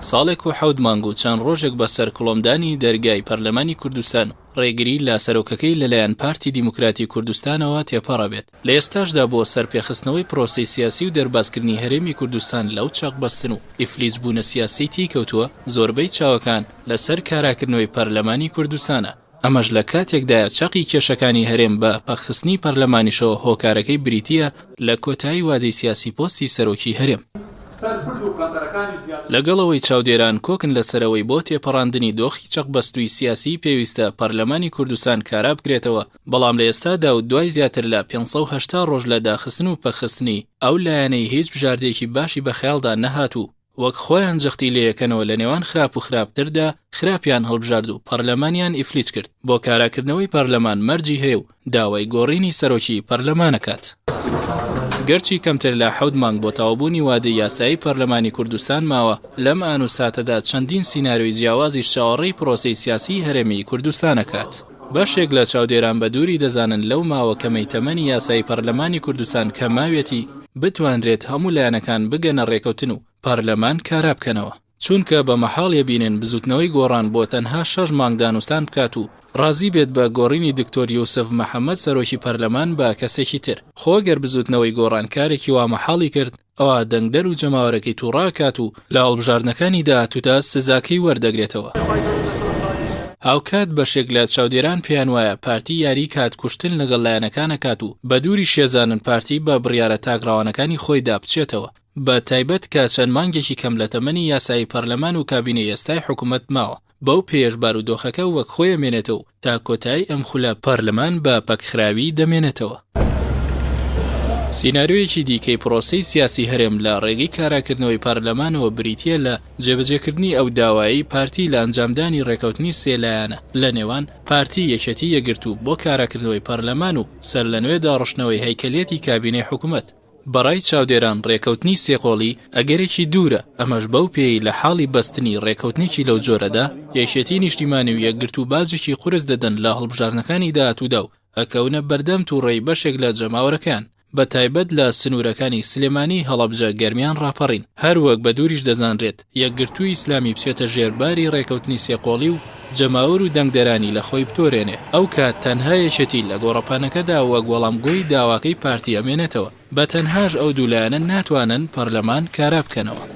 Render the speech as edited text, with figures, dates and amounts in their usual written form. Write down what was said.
ساڵێک و حەوت مانگ و چەند ڕۆژێک بەسەر کڵۆمدانی دەرگای پەرلەمانی کوردستان و ڕێگری لە سەرۆکەکەی لەلایەن پارتی دیموکراتی کوردستانەوە تێپەڕەبێت، لە ئێستاشدا بۆ سەرپێخستنەوەی پرۆسەی سیاسی و دەربازکردنی هەرێمی کوردستان لەو چەقبەستن و ئیفلیجبوونە سیاسیەی تێی کەوتووە، زۆربەی چاوەکان لەسەر کاراکردنەوەی پەرلەمانی کوردستانە. ئەمەش لە کاتێکدایە چەقی کێشەکانی هەرێم بە پەکخستنی پەرلەمانیشەوە هۆکارەکەی بریتییە لە کۆتایی وادەی سیاسی پۆستی سەرۆکی هەرێم. لەگەڵ ئەوەی چاودێران کۆکن لەسەر ئەوەی بۆ تێپەڕاندنی دۆخی چەقبەستووی سیاسی پێویستە پەرلەمانی کوردستان کارا بکرێتەوە، بەڵام لە ئێستادا و دوای زیاتر لە 580 ڕۆژ لە داخستن و پەکخستنی، ئەو لایەنەی هیچ بژاردەیەکی باشی بە خەیاڵدا نەهات و وەک خۆیان جەختی لێیەکەنەوە لە نێوان خراپ و خراپتردا خراپیان هەڵبژارد و پەرلەمانیان ئیفلیج کرد، بۆ کاراکردنەوەی پەرلەمان مەرجی هەیە و داوای گۆڕینی سەرۆکی پەرلەمان ئەکات. گەرچی کەمتر لە حەوت مانگ بۆ تەواوبوونی وادەی یاسایی پەرلەمانی کوردستان ماوە، لەم ئان و ساتەدا چەندین سیناریۆی جیاوازیش چاوەڕێی پرۆسەی سیاسیی هەرێمی کوردستان ئەکات. بەشێک لە چاودێران بە دووری دەزانن لەو ماوە کەمەی تەمەنی یاسایی پەرلەمانی کوردستان کە ماویەتی بتوانرێت هەموو لایەنەکان بگەنە رێکەوتن و پەرلەمان کارا بکەنەوە، چونکە بە مەحاڵ یەبینن بزوتنەوەی گۆڕان بۆ تەنها شەش مانگ دانوستان بکات و رازی بێت بە گۆڕینی دکتۆر یوسف محەمەد سەرۆکی پەرلەمان بە کەسێکی تر، خۆ گەر بزوتنەوەی گۆڕان کارێکی وا مەحاڵی کرد ئەوا دەنگدەر و جەماوەرەکەی توڕەئەکات و لە هەڵبژاردنەکانی داهاتوودا سزاکەی وەردەگرێتەوە. هاوکات بەشێک لە چاودێران پێیانوایە پارتی یاریی کات کوشتن لەگەڵ لایەنەکان ئەکات و بە دووریش شێزانن پارتی بە بڕیارە تاکڕەوانەکانی خۆیدا بچێتەوە بە تایبەت کە چەند مانگێکی کەم لە تەمەنی یاسایی پەرلەمان و کابینەی ئێستای حکومەت ماوە. بەو پێیەش بارودۆخەکە وەک خۆی ئەمێنێتەوە و تا کۆتایی ئەم خولە پەرلەمان بە پەکخراوی دەمێنێتەوە. سیناریۆیەکی دیکەی پرۆسەی سیاسی هەرێم لە ڕێگەی کاراکردنەوەی پەرلەمانەوە بریتییە لە جێبەجێکردنی ئەو داوایەی پارتی لە ئەنجامدانی ڕێکەوتنی سێ لایەنە لە نێوان پارتی، یەکێتی، یەکگرتوو بۆ کاراکردنەوەی پەرلەمان و سەرلەنوێ داڕشتنەوەی هەیکەلیەتی کابینەی حکومەت. بەڕای چاودێران ڕێکەوتنی سێقۆڵی ئەگەرێکی دوورە، ئەمەش بەو پێیەی لە حاڵی بەستنی ڕێکەوتنێکی لەو جۆرەدا، یەکێتی نیشتیمانی و یەکگرتوو باجێکی قورس دەدەن لە هەڵبژاردنەکانی داهاتوودا و ئەکەونە بەردەم توڕەیی بەشێک لە جەماوەرەکەیان، بە تایبەت لە سنوورەکانی سلێمانی، هەڵەبجە، گەرمیان، ڕاپەڕین. هەروەک بە دووریش دەزانرێت یەکگرتووی ئیسلامی بچێتە ژێر باری ڕێکەوتنی سێقۆڵی و جەماوەر و دەنگدەرانی لە خۆی بتۆرێنێ، ئەو کات تەنها یەکێتی لە گۆڕەپانەکەدا وەک وەڵامگۆی داواکەی پارتی ئەمێنێتەوە، بە تەنهاش ئەو دوو لایەنە ناتوانن پەرلەمان کارا بکەنەوە.